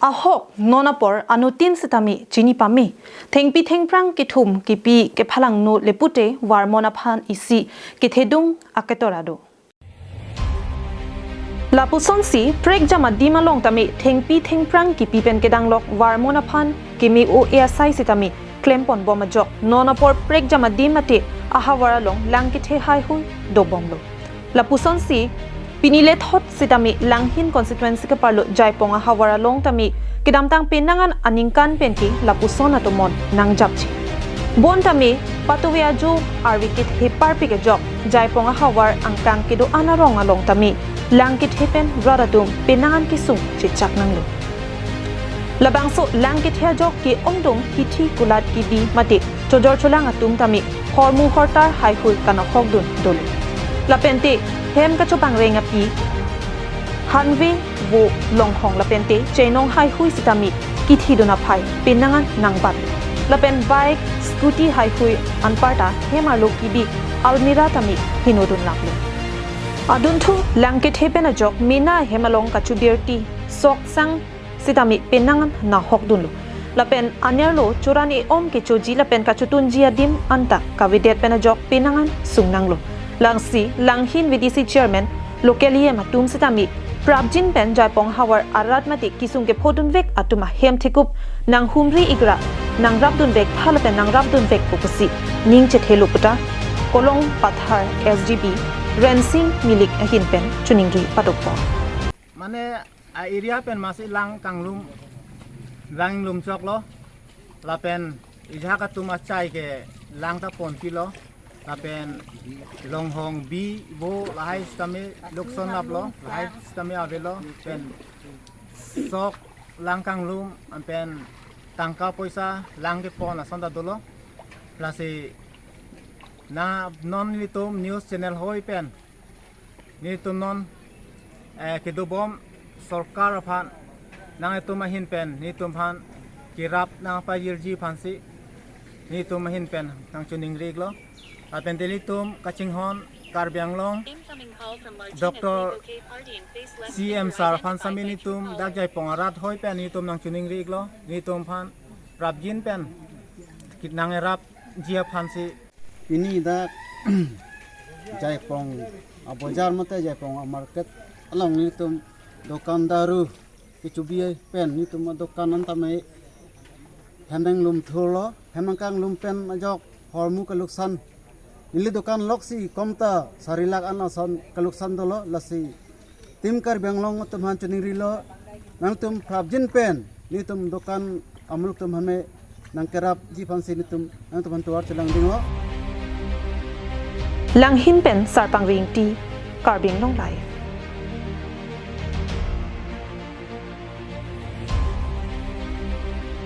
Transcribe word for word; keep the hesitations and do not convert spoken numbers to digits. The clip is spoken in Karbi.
Ahok non apor anuttin sitame chini pame. Thengpi thengphrang kethum kipi kephalangno le pute varmon aphan isi kethedung aketora do. Lapusonsi prekjam adim along tame thengpi thengphrang kipi pen kedanglok varmon aphan keme-o-e asai sitame klempon bom ajok non apor prekjam adim mate ahavar along lang kethe haihui dobomlo. Lapusonsi pini lethot sitame Langhin constituency keparlo Jaipong ahavar along tame kedamtang penang an aningkan penke lapuson atomon nangjapji. Bon tame patuve ajo arve kethe parpik ajok Jaipong ahavar angkang kedo-an arong along tame lang kethe pen rat atum penang an kesung chechak nanglo. Labangso lang kethe ajok ke-ongdung hithi kulat kidi mate chojor cholang atum tame hormu hortar haihui kanahokdun dolo. Lapente hem kachopangreng api hanve vo longhong lapente chainong haihui sitame kithidun aphai penang an nangbat. Lapen bike, scooty haihui anparta hem arlo kidi almirah tame hinodun laklo. Adunthu lang kethe pen ajok mena hem along kachubirti sok sang sitame penang an nahokdunlo. Lapen anerlo choran e-om kechoji lapen kachotunji adim anta kavedet pen ajok penang an sung nanglo. Lasi Langhin V D C chairman, local E M atum sitame prapjin pen Jaipong havar arat mate kesung kephodunvek atum ahem thekup nanghumri ikra nangrapdunvek tha lapen nangrapdunvekpo pusi ning chethelo puta Kolong Pathar S D B Rensing Milik ahin pen choningri padokpo. Mane a area pen masi lang kanglum, lang lum choklo, lapen ejahak atum achai ke lang ta ponpilo, lapen longhong bi bo lahai sitame lukson laplo, lahai sitame avelo, pen sok lang kanglum, pen tangka poisa lang kepon ason ta dolo. Lasi na non nelitum news channel hoi pen nelitum non, eh, kedobom sorkar aphan nanglitum ahin pen nelitum aphan kerap nangpajirji aphansi nelitum ahin pen nangchoningri iklo. Lapen nelitum kachinghon Karbi Anglong Doctor C M sir aphan sitame nelitum dak Jaipong arat hoi pen nelitum nangchoningri iklo. Nelitum aphan prapjin pen kit nangrapji aphansi pini dak Jaipong abojar mate Jaipong amarket along nelitum dokan daru kechobi pen nelitum adokan an tame hem nanglum thurlo, hem nangkanglum pen ajok hormu kaluksan. Neli dokan loksi komta sari lakh an ason kaluksan dolo, lasi Team Karbi Anglong atum aphan choningrilo, nangtum prapjin pen nelitum dokan amuluk atum hame nangkerapji aphansi nelitum nangtum aphan tovar chelangdinglo. Langhin pen Sarpang Ringti, Karbi Anglong Live.